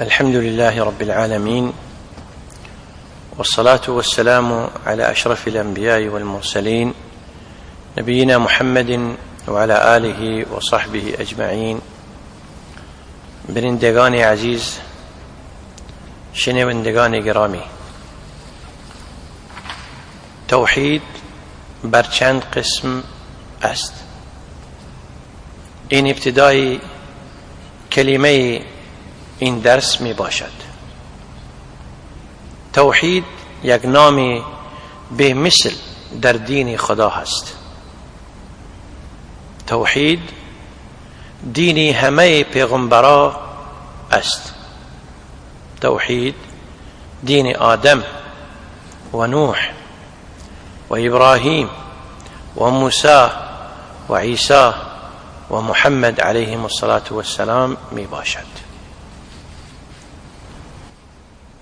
الحمد لله رب العالمين، والصلاة والسلام على أشرف الأنبياء والمرسلين، نبينا محمد وعلى آله وصحبه أجمعين. بینندگان عزیز، شنوندگان گرامی، توحید بر چند قسم است. این ابتدای کلمه این درس می باشد. توحید یک نام به مثل در دین خدا هست. توحید دین همه پیغمبرا است. توحید دین آدم و نوح و ابراهیم و موسی و عیسی و محمد علیهم الصلاة والسلام می باشد.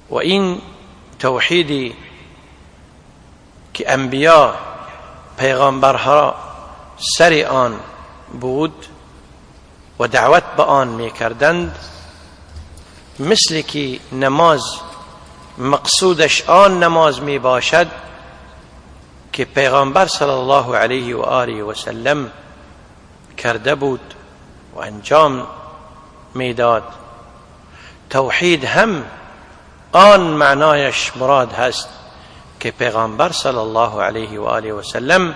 و این توحیدی که انبیا پیغامبرها سر آن بود و دعوت به آن میکردند، مثل که نماز مقصودش آن نماز می باشد که پیغامبر صلی الله علیه و آله و سلم کرده بود و انجام میداد، توحید هم آن معنایش مراد هست که پیغامبر صلی الله علیه و آله و سلم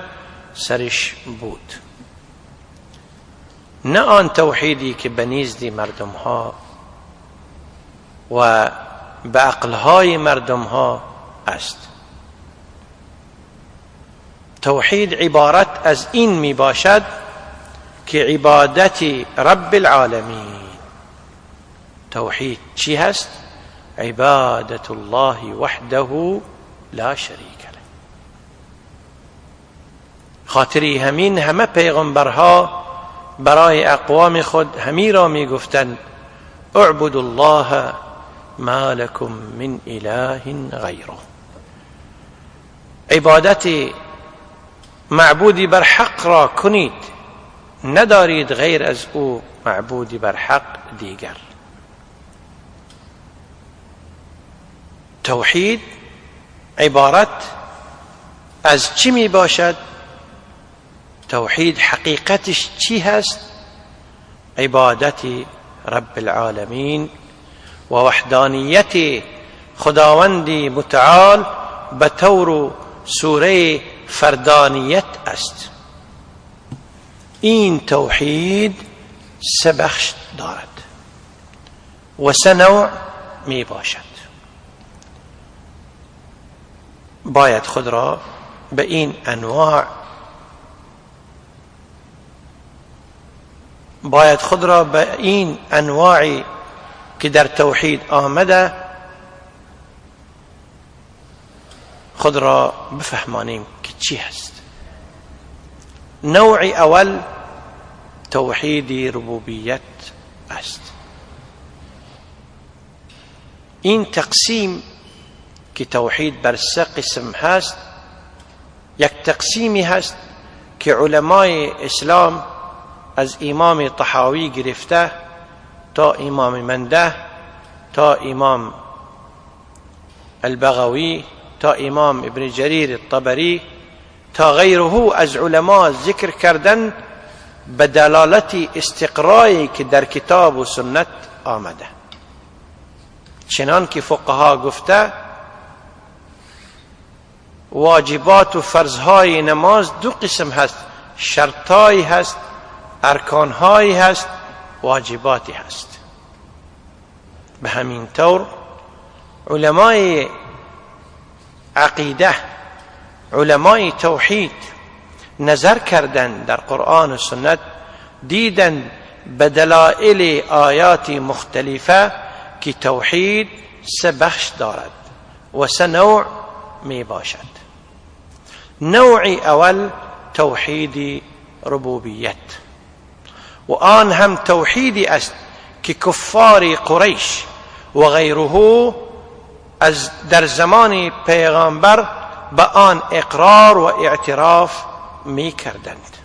سرش بود، نه آن توحیدی که به نزد مردم ها و به عقلهای مردم ها است. توحید عبارت از این می باشد که عبادت رب العالمین. توحید چی هست؟ عبادت الله وحده لا شریک له. خاطری همین همه پیغمبرها برای اقوام خود همی را می گفتند: اعبدوا الله ما لكم من اله غیره. عبادت معبودی بر حق را کنید، ندارید غیر از او معبودی بر حق دیگر. توحید عبارت از چی می باشد؟ توحید حقیقتش چی هست؟ عبادت رب العالمین و وحدانیت خداوند متعال به طور سوره فردانیت است. این توحید سه بخش دارد و سه نوع می باشد. باید خود را به این انواع، باید خود را به این انواعی که در توحید آمده خود را بفهمانیم که چی هست. نوع اول توحید ربوبیت است. این تقسیم که توحید بر سه قسم هست، یک تقسیمی هست که علمای اسلام از امام طحاوی گرفته تا امام منده تا امام البغوی تا امام ابن جریر الطبری تا غیره از علما ذکر کردن به دلالت استقرایی که در کتاب و سنت آمده. چنان که فقها گفته واجبات و فرضهای نماز دو قسم هست، شرطهایی هست، ارکانهایی هست، واجباتی هست. به همین طور علمای عقیده، علمای توحید نظر کردند در قرآن و سنت، دیدند به دلائل آیات مختلفه که توحید سه بخش دارد و سه نوع می باشد. نوع اول توحید ربوبیت، و آن هم توحیدی است که کفار قریش و غیره از در زمان پیغامبر به آن اقرار و اعتراف می کردند،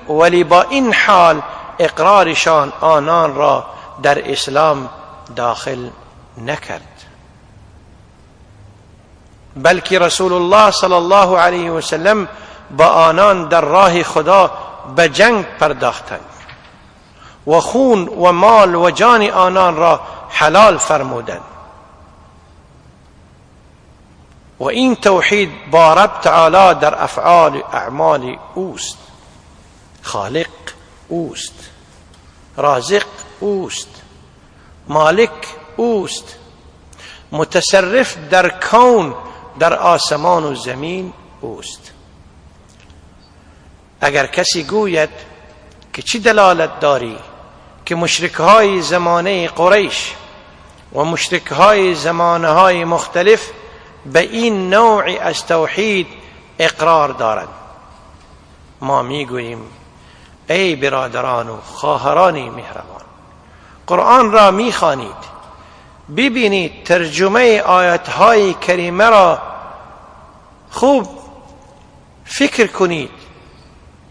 ولی با این حال اقرارشان آنان را در اسلام داخل نکرد، بلکه رسول الله صلی الله علیه و سلم با آنان در راه خدا به جنگ پرداختند و خون و مال و جان آنان را حلال فرمودند. و این توحید با رب تعالی در افعال اعمال اوست. خالق اوست، رازق اوست، مالک اوست، متصرف در کون، در آسمان و زمین اوست. اگر کسی گوید که چی دلالت داری که مشرکهای زمانه قریش و مشرکهای زمانه مختلف به این نوع از توحید اقرار دارند، ما میگوییم ای برادران و خواهران مهربان، قرآن را میخوانید، ببینید ترجمه آیتهای کریمه را خوب فکر کنید،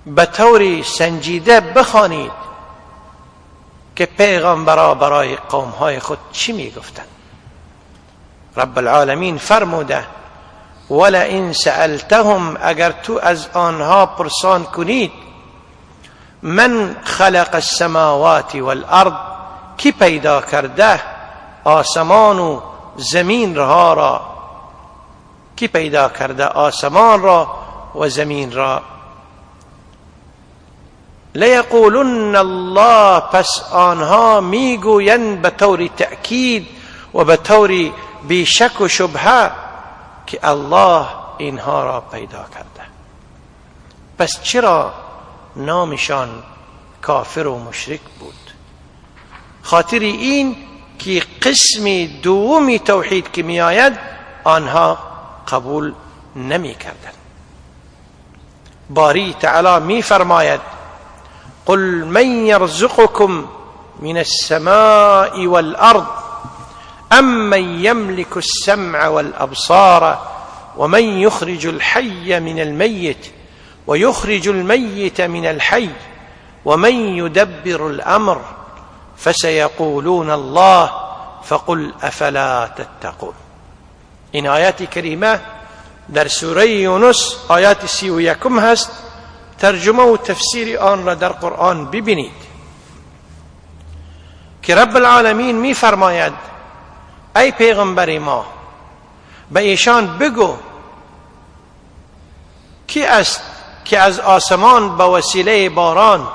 به طور سنجیده بخوانید که پیغمبرا برای قومهای خود چی میگفتند. رب العالمین فرموده ولئن سألتهم، اگر تو از آنها پرسان کنید، من خلق السماوات والارض، کی پیدا کرده آسمان و زمین را، کی پیدا کرده آسمان را و زمین را، لیقولن الله، پس آنها میگویند به طور تأکید و به طور بیشک و شبهه که الله اینها را پیدا کرده. پس چرا نامشان کافر و مشرک بود؟ خاطر این که قسم دومی توحید که می آید آنها قبول نمی کردند. باری تعالی می فرماید قل من يرزقكم من السماء والأرض أمن يملك السمع والأبصار ومن يخرج الحي من الميت ويخرج الميت من الحي ومن يدبر الأمر فسيقولون الله فقل أفلا تتقون. این آیات کریمه در سوره یونس آیات 31 هست. ترجمه و تفسیر آن را در قرآن ببینید که رب العالمین می فرماید ای پیغمبر ما، به ایشان بگو کی است که از آسمان به وسیله باران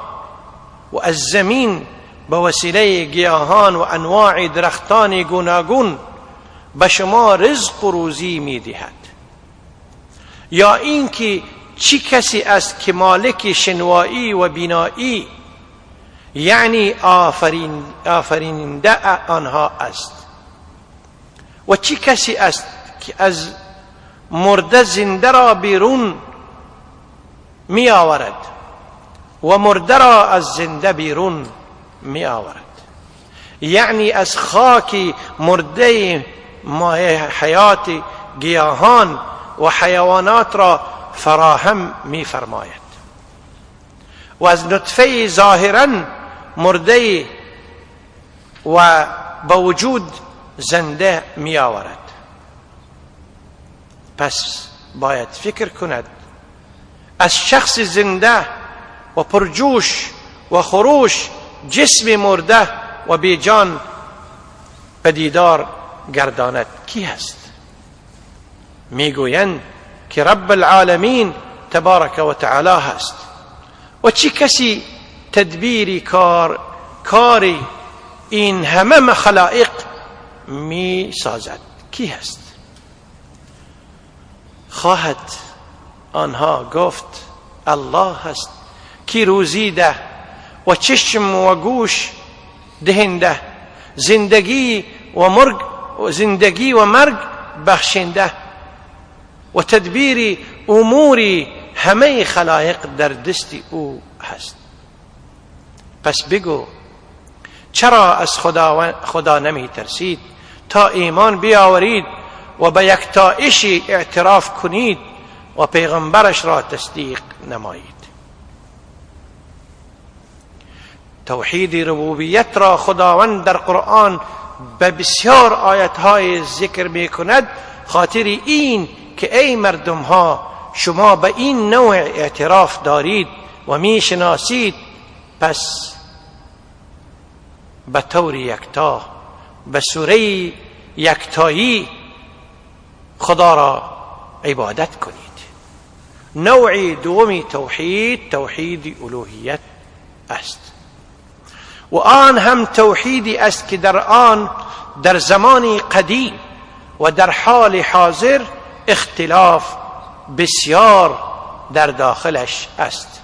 و از زمین به وسیله گیاهان و انواع درختان گوناگون به شما رزق و روزی می دهد، یا اینکه چی کسی است که مالک شنوایی و بینایی، یعنی آفریننده آنها است، و چی کسی است که از مرده زنده را بیرون می آورد و مرده را از زنده بیرون می آورد، یعنی از خاک مرده مایه حیات گیاهان و حیوانات را فراهم می فرماید و از نطفه ظاهرا مرده و با وجود زنده می آورد. پس باید فکر کند از شخص زنده و پرجوش و خروش جسم مرده و بیجان پدیدار گرداند کی هست؟ میگویند که رب العالمین تبارک و تعالی هست. و چی کسی تدبیری کاری این همه خلائق می سازد کی هست؟ خواهد آنها گفت الله هست کی روزی ده و چشم و گوش دهنده، زندگی و مرگ بخشنده و تدبیر امور همه خلایق در دست او هست. پس بگو چرا از خدا نمی ترسید تا ایمان بیاورید و به یکتایش اعتراف کنید و پیغمبرش را تصدیق نمایید؟ توحید ربوبیت را خداوند در قرآن به بسیار آیت های ذکر می کند، خاطر این که ای مردم ها شما به این نوع اعتراف دارید و می شناسید، پس به طور یکتا، به سوره یکتایی خدا را عبادت کنید. نوع دوم توحید، توحید الوهیت است و آن هم توحیدی است که در آن در زمان قدیم و در حال حاضر اختلاف بسیار در داخلش است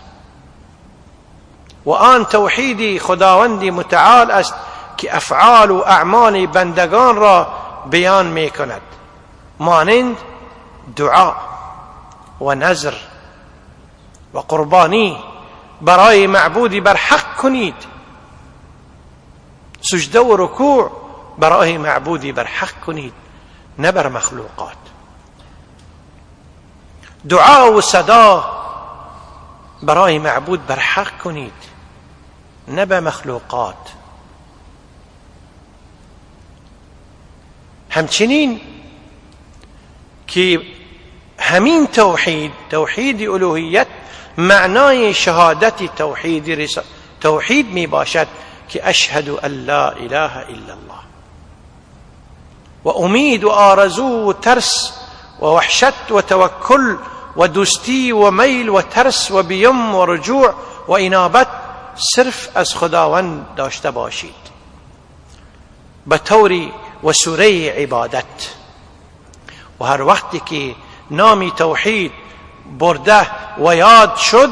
و آن توحید خداوند متعال است که افعال و اعمال بندگان را بیان می کند، مانند دعا و نذر و قربانی برای معبودی بر حق کنید، سجده و رکوع برای معبودی بر حق کنید نه بر مخلوقات، دعا و صدا برای معبود بر حق کنید نه به مخلوقات. همچنین که همین توحید، توحید الوهیت، معنای شهادت توحید می باشد که اشهد ان لا اله الا الله، و امید و آرزو و ترس و وحشت و توکل و دوستی و میل و ترس و بیم و رجوع و انابت صرف از خداوند داشته باشید به طوری و سوره عبادت. و هر وقتی که نام توحید برده و یاد شد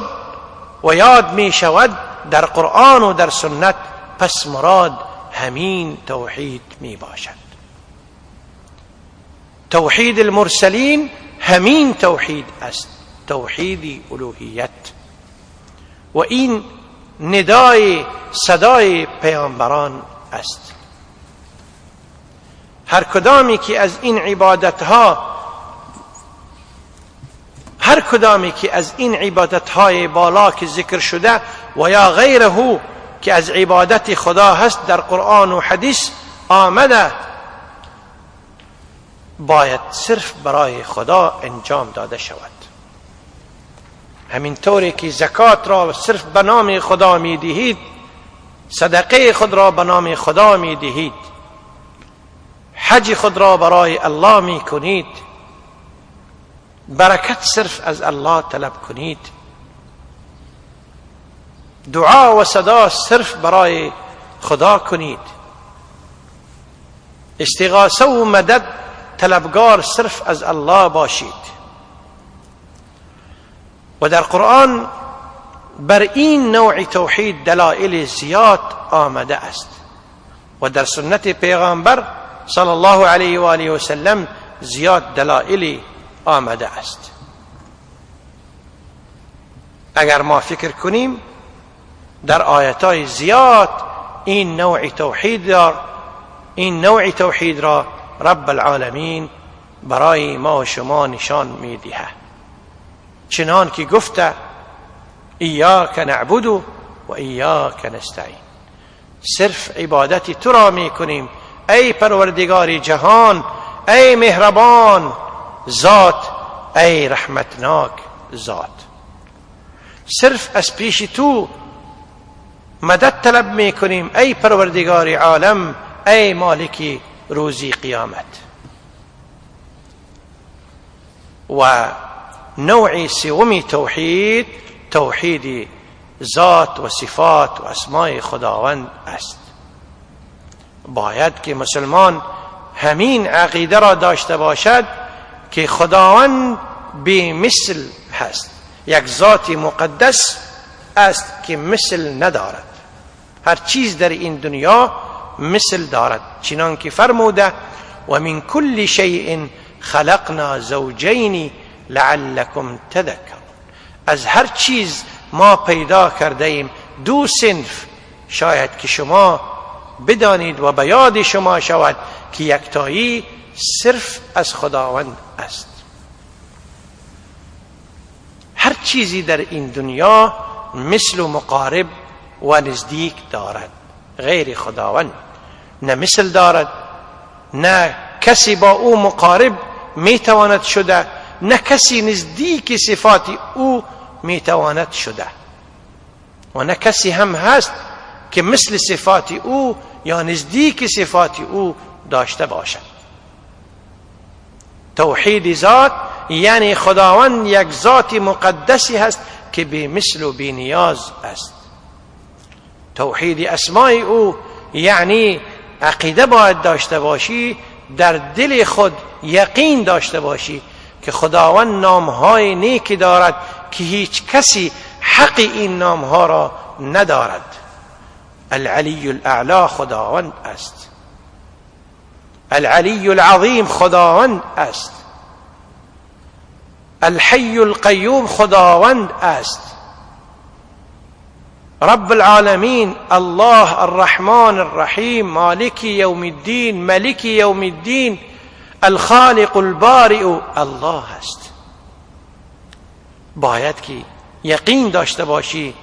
و یاد می شود در قرآن و در سنت، پس مراد همین توحید می باشد. توحید المرسلین همین توحید است، توحید الوهیت، و این ندای صدای پیامبران است. هر کدامی که از این عبادتها، هر کدامی که از این عبادتهای بالا که ذکر شده و یا غیره که از عبادت خدا هست در قرآن و حدیث آمده، باید صرف برای خدا انجام داده شود. همینطوری که زکات را صرف به نام خدا می دهید، صدقه خود را به نام خدا می دهید، حج خود را برای الله می کنید، برکت صرف از الله طلب کنید، دعا و صدا صرف برای خدا کنید، استغاثه و مدد طلبگار صرف از الله باشید. و در قرآن بر این نوع توحید دلائل زیاد آمده است و در سنت پیغمبر صلی الله علیه و آله و سلم زیاد دلائل آمده است. اگر ما فکر کنیم در آیت‌های زیاد این نوع توحید را، این نوع توحید را رب العالمین برای ما و شما نشان می‌دهد، چنان که گفته ایاک نعبد و ایاک نستعین، صرف عبادت تو را می‌کنیم ای پروردگار جهان، ای مهربان ذات، ای رحمتناک ذات، صرف از پیش تو مدد طلب میکنیم ای پروردگار عالم، ای مالک روزی قیامت. و نوع سوم توحید، توحید ذات و صفات و اسماء خداوند است. باید که مسلمان همین عقیده را داشته باشد که خداوند بی مثل هست، یک ذات مقدس است که مثل ندارد، هر چیز در این دنیا مثل دارد، چنان که فرموده و من کل شیء خلقنا زوجین لعلکم تذکرون، از هر چیز ما پیدا کرده ایم دو صنف، شاید که شما بدانید و به یاد شما شود که یکتایی صرف از خداوند است. هر چیزی در این دنیا مثل و مقارب و نزدیک دارد. غیر خداوند نه مثل دارد، نه کسی با او مقارب میتواند شده، نه کسی نزدیک صفات او میتواند شده، و نه کسی هم هست که مثل صفات او یا نزدیک صفات او داشته باشد. توحید ذات یعنی خداوند یک ذات مقدسی هست که بی مثل و بی نیاز است. توحید اسماء او یعنی عقیده باید داشته باشی، در دل خود یقین داشته باشی که خداوند نامهای نیکی دارد که هیچ کسی حق این نامها را ندارد. العلی الاعلی خداوند است، العلی العظیم خداوند است، الحی القیوم خداوند است، رب العالمین، الله الرحمن الرحیم، مالک یوم الدین، ملک یوم الدین، الخالق البارئ الله است. باید که یقین داشته باشی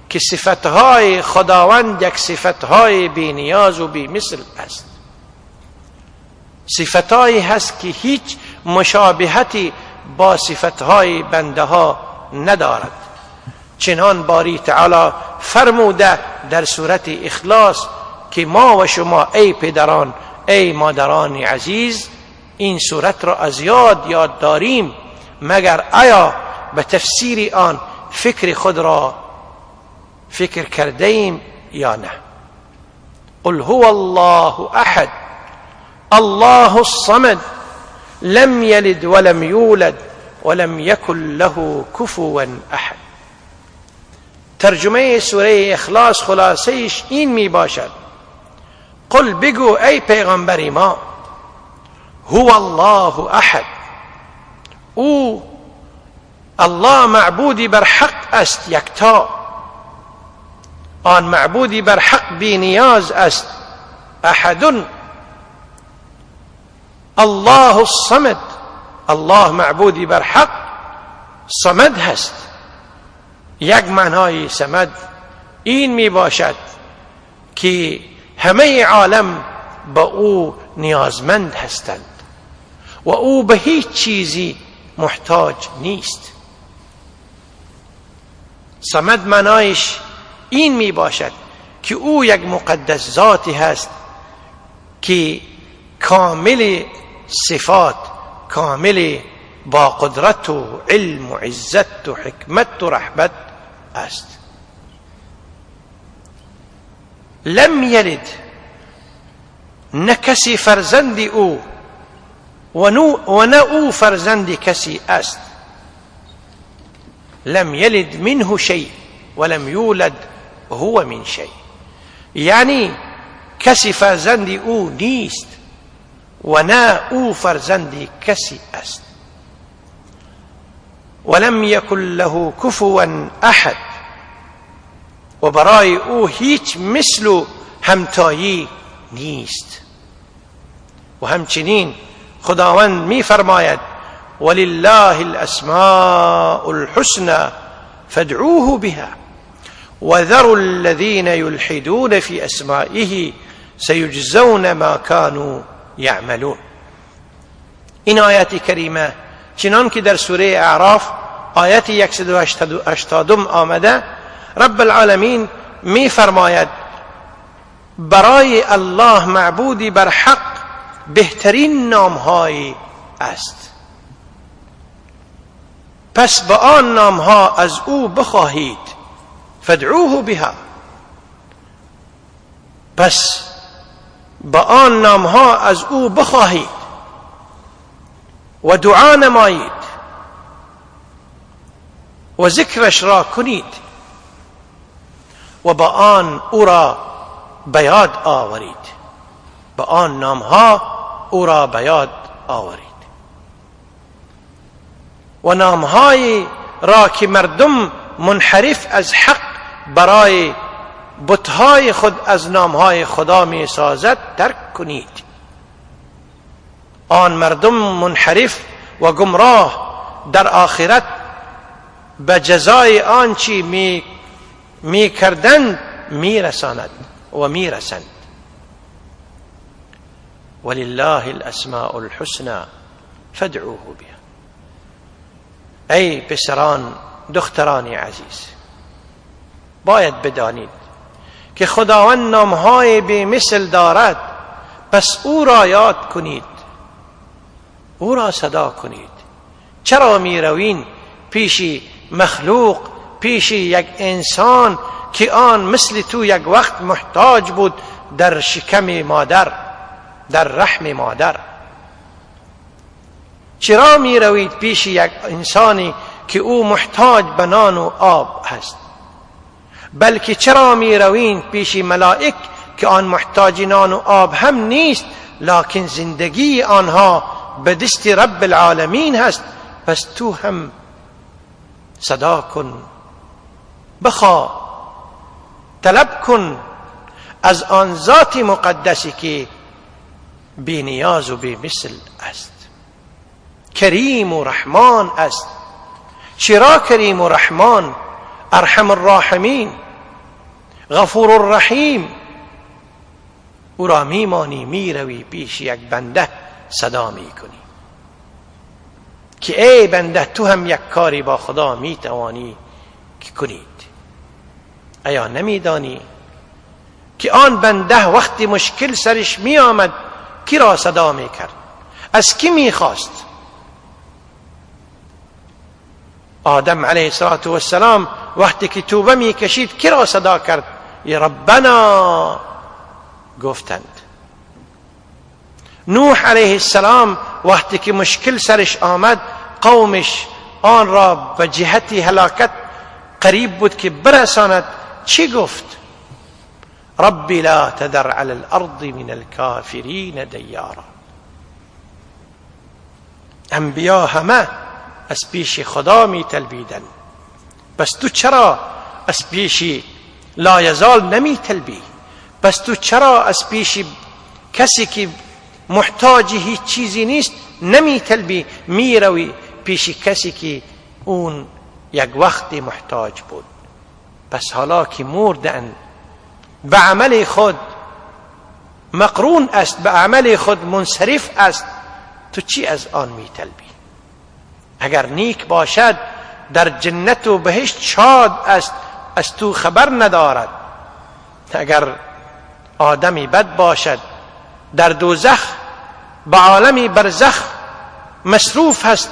که صفتهای خداوند یک صفتهای بی نیاز و بی مثل است، صفتهایی هست که هیچ مشابهتی با صفتهای بنده ها ندارد. چنان باری تعالی فرموده در سورت اخلاص که ما و شما ای پدران ای مادران عزیز این سورت را از یاد داریم، مگر آیا به تفسیر آن فکر خود را فکر کرده ایم یا نه؟ قل هو الله احد الله الصمد لم یلد ولم یولد ولم یکن له کفوا احد. ترجمه سوره اخلاص خلاصه‌اش این می باشد: قل، بگو ای پیغمبر ما، هو الله احد، او الله معبودی بر حق است یکتا، آن معبودی بر حق بی نیاز است، احد. الله الصمد، الله معبودی بر حق صمد هست. یک معنای صمد این می باشد که همه عالم به او نیازمند هستند و او به هیچ چیزی محتاج نیست. صمد معنایش این می باشد که او یک مقدس ذاتی هست که کامل صفات، کامل با قدرت و علم و عزت و حکمت و رحمت است. لم یلد، نه کسی فرزند او و نه او فرزند کسی است. لم یلد منه شیء ولم یولد هو من شیء، یعنی کسی فرزند او نیست و نه او فرزند کسی است. ولم یکن له کفوا احد، و برای او هیچ مثل همتایی نیست. و همچنین خداوند می فرماید ولله الاسماء الحسنى فادعوه بها وذروا الذين يلحدون في اسمائه سيجزون ما كانوا يعملون. این آیت کریمه چنان که در سوره اعراف آیت 180 آمده، رب العالمین می فرماید برای الله معبودی بر حق بهترین نامهای است، پس با آن نامها از او بخواهید، فادعوه بها، پس با آن نامها از او بخواهید و دعا نمایید و ذکرش را کنید و با آن او را به یاد آورید، با آن نامها او را به یاد آورید. و نامهای را که مردم منحرف از حق برای بتهای خود از نامهای خدا می سازد ترک کنید. آن مردم منحرف و گمراه در آخرت به جزای آنچه می کردند میرساند و میرسند. ولله الاسماء الحسنى فادعوه بها. ای پسران، دختران عزیز، باید بدانید که خداوند نامهای بی مثل دارد، پس او را یاد کنید، او را صدا کنید. چرا می روین پیش مخلوق، پیش یک انسان که آن مثل تو یک وقت محتاج بود در شکم مادر، در رحم مادر؟ چرا می روید پیش یک انسانی که او محتاج به نان و آب است؟ بلکه چرا می روین پیش ملائک که آن محتاج نان و آب هم نیست، لکن زندگی آنها به دست رب العالمین هست؟ پس تو هم صدا کن، بخوا، طلب کن از آن ذات مقدسی که بی نیاز و بی مثل است، کریم و رحمان است. چرا کریم و رحمان؟ ارحم الراحمین، غفور الرحیم. او را میمانی، میروی پیش یک بنده صدا میکنی که ای بنده، تو هم یک کاری با خدا میتوانی که کنید. ایا نمیدانی که آن بنده وقتی مشکل سرش میآمد کی را صدا میکرد؟ از کی میخواست؟ آدم علیه السلام وقتی که توبه میکشید کی را صدا کرد؟ یا ربنا گفتند. نوح علیه السلام وقتی که مشکل سرش آمد، قومش آن را به جهت هلاکت قریب بود که برساند، چی گفت؟ ربی لا تذر علی الارض من الكافرین دیارا. انبیا همه از پیش خدا می طلبیدن، پس تو چرا از پیش لایزال نمی طلبی؟ پس تو چرا از پیش کسی که محتاج هیچ چیزی نیست نمی طلبی، می روی پیش کسی که اون یک وقت محتاج بود؟ پس حالا که مردن به عمل خود مقرون است، به عمل خود منصرف است، تو چی از آن می طلبی؟ اگر نیک باشد در جنت و بهشت شاد است، از تو خبر ندارد. اگر آدمی بد باشد در دوزخ به عالم برزخ مصروف است،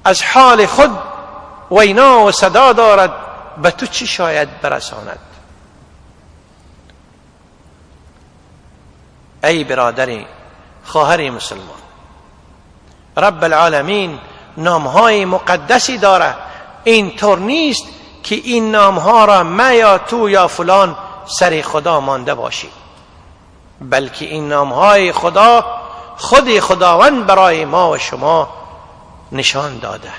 از حال خود وینا و صدا دارد، به تو چی شاید برساند؟ ای برادر، خواهر مسلمان، رب العالمین نامهای مقدسی داره. اینطور نیست که این نامها را ما یا تو یا فلان سر خدا مانده باشی، بلکه این نامهای خدا خود خداوند برای ما و شما نشان داده.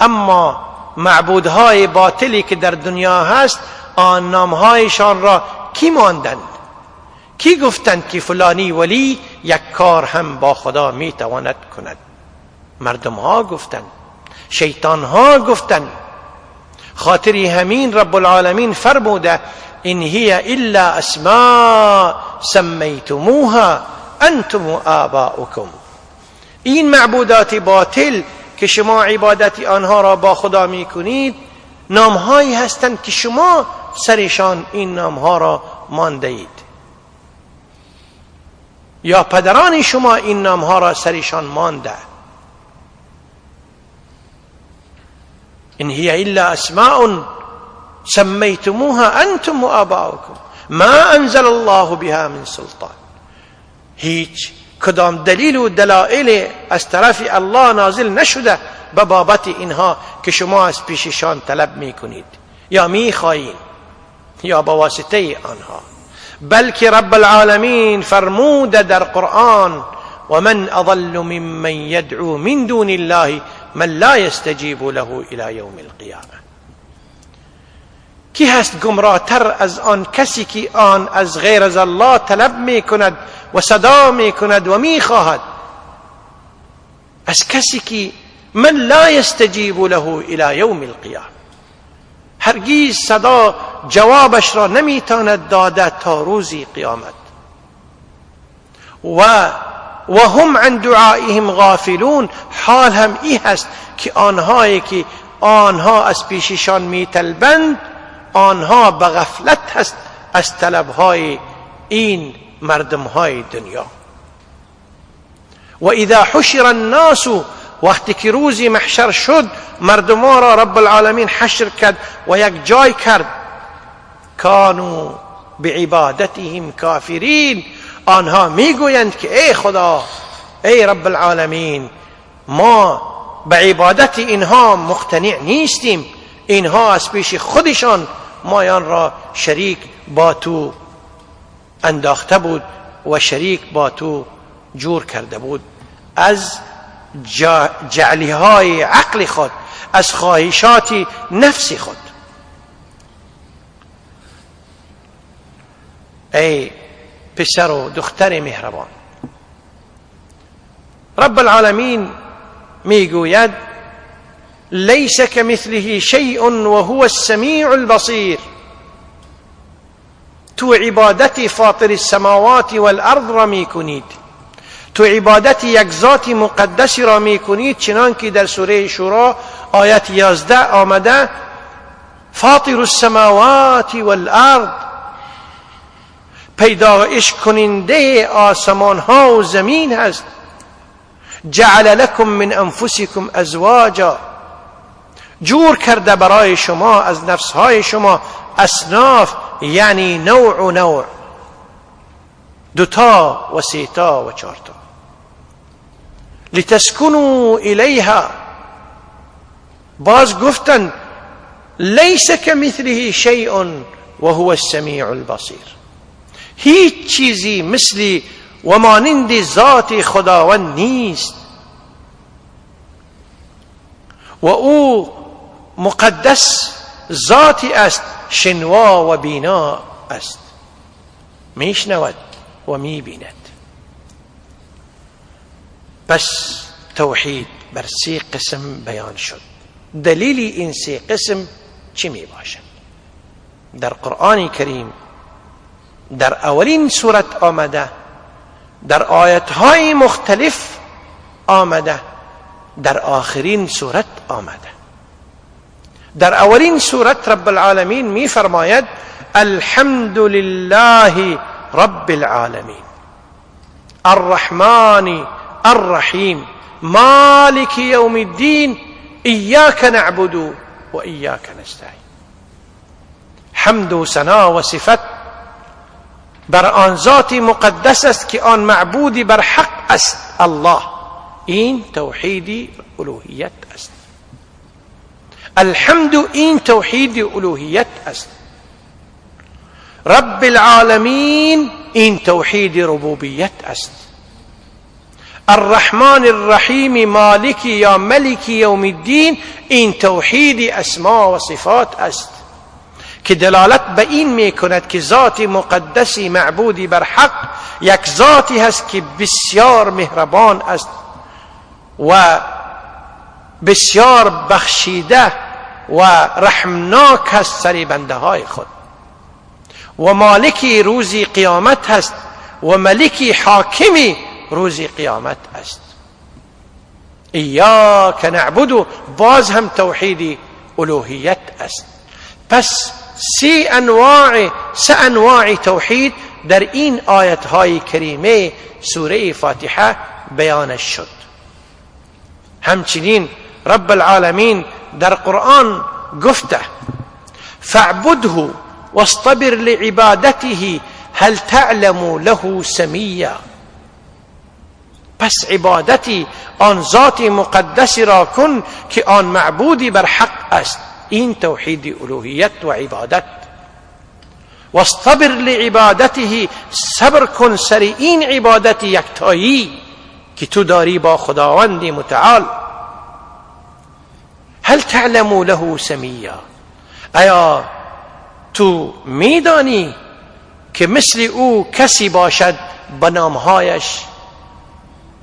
اما معبودهای باطلی که در دنیا هست، آن نامهایشان را کی ماندند؟ کی گفتند که فلانی ولی یک کار هم با خدا میتواند کند؟ مردم ها گفتند، شیطان ها گفتند. خاطری همین رب العالمین فرموده ان هی الا اسماء سمیتموها انتم و آباؤکم. این معبودات باطل که شما عبادت آنها را با خدا میکنید، نامهایی هستند که شما سرشان این نامها را مانده اید، یا پدران شما این نامها را سرشان مانده. ان هی الا اسماء سمیتموها انتم و آباؤکم ما انزل الله بها من سلطان. هیچ کدام دلیل و دلائل از طرف الله نازل نشده به بابت اینها که شما از پیششان طلب میکنید یا میخواهید یا به واسطه آنها، بلکه رب العالمین فرمود در قرآن و من اضل ممن یدعو من دون الله من لا یستجیب له الى یوم القیامه. کی هست گمراهتر از آن کسی که آن از غیر از الله طلب میکند و صدا میکند و میخواهد، از کسی که من لا یستجیب له الى یوم القیامه، هرگیز صدا جوابش را نمیتواند داده تا روزی قیامت. و هم عن دعائهم غافلون، حال هم ای هست که آنهایی که آنها از پیششان میطلبند آنها به غفلت هست از طلبهای این مردمهای دنیا. و اذا حشر الناس، وقتی که روزی محشر شد مردم را رب العالمین حشر کرد و یک جای کرد، کانوا بعبادتهم کافرین، آنها میگویند که ای خدا، ای رب العالمین، ما به عبادت اینها مقتنع نیستیم، اینها از پیش خودشان مایان را شریک با تو انداخته بود و شریک با تو جور کرده بود، از جعلی های عقل خود، از خواهشات نفس خود. ای پسر و دختر مهربان، رب العالمین میگوید لیس کمثله شیء وهو السمیع البصیر. تو عبادت فاطر السماوات والارض را میکنید، تو عبادت یک ذات مقدس را میکنید، چنان که در سوره شورا آیت 11 آمده، فاطر السماوات والارض، پیدایش کننده آسمان ها و زمین هست. جعل لكم من انفسکم ازواجا، جور کرده برای شما از نفسهای شما اصناف، یعنی نوع و نوع، دوتا و سیتا و چارتا. لتسکنوا الیها، باز گفتن لیس کمثله شیء وهو السمیع البصیر، هیچ چیزی مثلی و مانند ذات خداوند نیست و او مقدس ذاتی است، شنوا و بینا است، میشنود و میبیند. پس توحید بر سه قسم بیان شد. دلیل این سه قسم چی می باشد؟ در قرآن کریم در اولین سورت آمده، در آیتهای مختلف آمده، در آخرین سورت آمده. در اولین سورت رب العالمین می فرماید الحمد لله رب العالمین الرحمن الرحیم مالک یوم الدین ایاک نعبد و ایاک نستعین. حمد و ثنا و صفت بر آن ذات مقدس است که آن معبودی بر حق است، الله. این توحید الوهیت است. الحمد این توحید الوهیت است. رب العالمین این توحید ربوبیت است. الرحمن الرحیم مالک یا ملک یوم الدین این توحید اسما و صفات است که دلالت به این میکند که ذات مقدسی معبودی بر حق یک ذاتی هست که بسیار مهربان است و بسیار بخشیده و رحمناک هست سر بنده های خود، و مالکی روزی قیامت هست و ملکی حاکمی روزی قیامت است. ایاک نعبد باز هم توحید الوهیت است. پس سه انواع توحید در این آیت های کریمه سوره فاتحه بیان شد. همچنین رب العالمین در قرآن گفته فاعبده واصطبر لعبادته هل تعلم له سمیا. پس عبادتی آن ذات مقدس را کن که آن معبودی بر حق است. این توحید الوهیت و عبادت. واصطبر لعبادته، صبر کن سر این عبادت یکتایی که تو داری با خداوند متعال. هل تعلم له سمیا، آیا تو میدانی که مثل او کسی باشد به نامهایش؟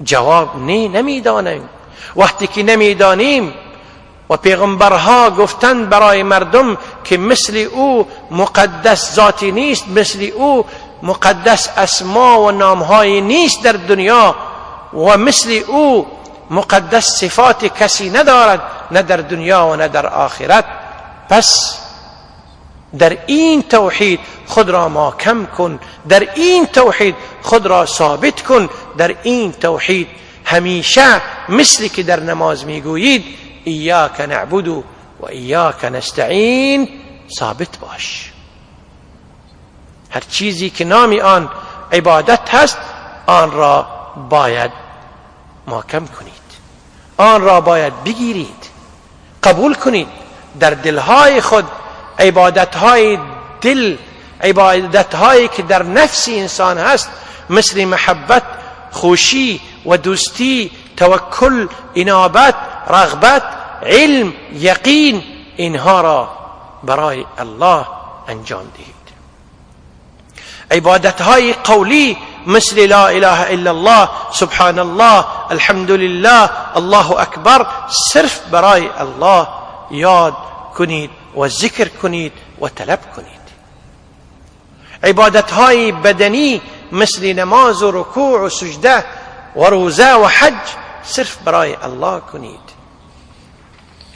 جواب نی، نمیدانیم. وقتی که نمیدانیم و پیغمبرها گفتند برای مردم که مثل او مقدس ذاتی نیست، مثل او مقدس اسما و نامهای نیست در دنیا و مثل او مقدس صفات کسی ندارد، نه در دنیا و نه در آخرت. پس در این توحید خود را ما کم کن، در این توحید خود را ثابت کن، در این توحید همیشه مثل که در نماز میگویید ایاک نعبد و ایاک نستعین ثابت باش. هر چیزی که نام آن عبادت هست آن را باید ما کم کنید، آن را باید بگیرید، قبول کنید در دلهای خود. عبادتهای دل، عبادتهایی که در نفس انسان هست، مثل محبت، خوشی و دوستی، توکل، انابت، رغبت، علم، یقین، اینها را برای الله انجام دهید. عبادتهای قولی مثل لا اله الا الله، سبحان الله، الحمد لله، الله اکبر، صرف برای الله یاد کنید و ذکر کنید و طلب کنید. عبادتهای بدنی مثل نماز و رکوع و سجده و روزه و حج صرف برای الله کنید.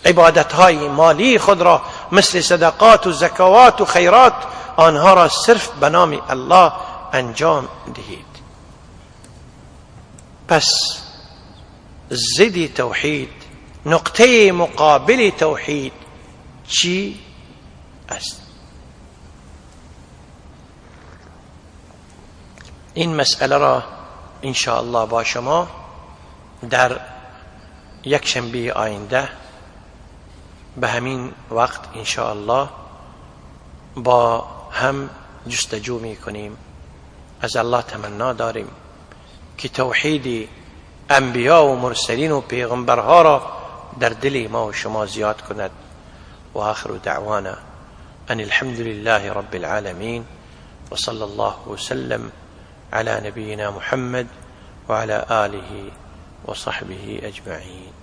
عبادتهای مالی خود را مثل صدقات و زکوات و خیرات، آنها را صرف به نام الله انجام دهید. پس ضد توحید، نقطه مقابل توحید چی است؟ این مسئله را ان شاء الله با شما در یک شنبه آینده به همین وقت ان شاء الله با هم جستجو میکنیم. از الله تمنا داریم که توحید انبیا و مرسلین و پیغمبرها را در دل ما و شما زیاد کند. و آخر دعوانا ان الحمد لله رب العالمین و صلی الله وسلم على نبينا محمد وعلى آله وصحبه أجمعين.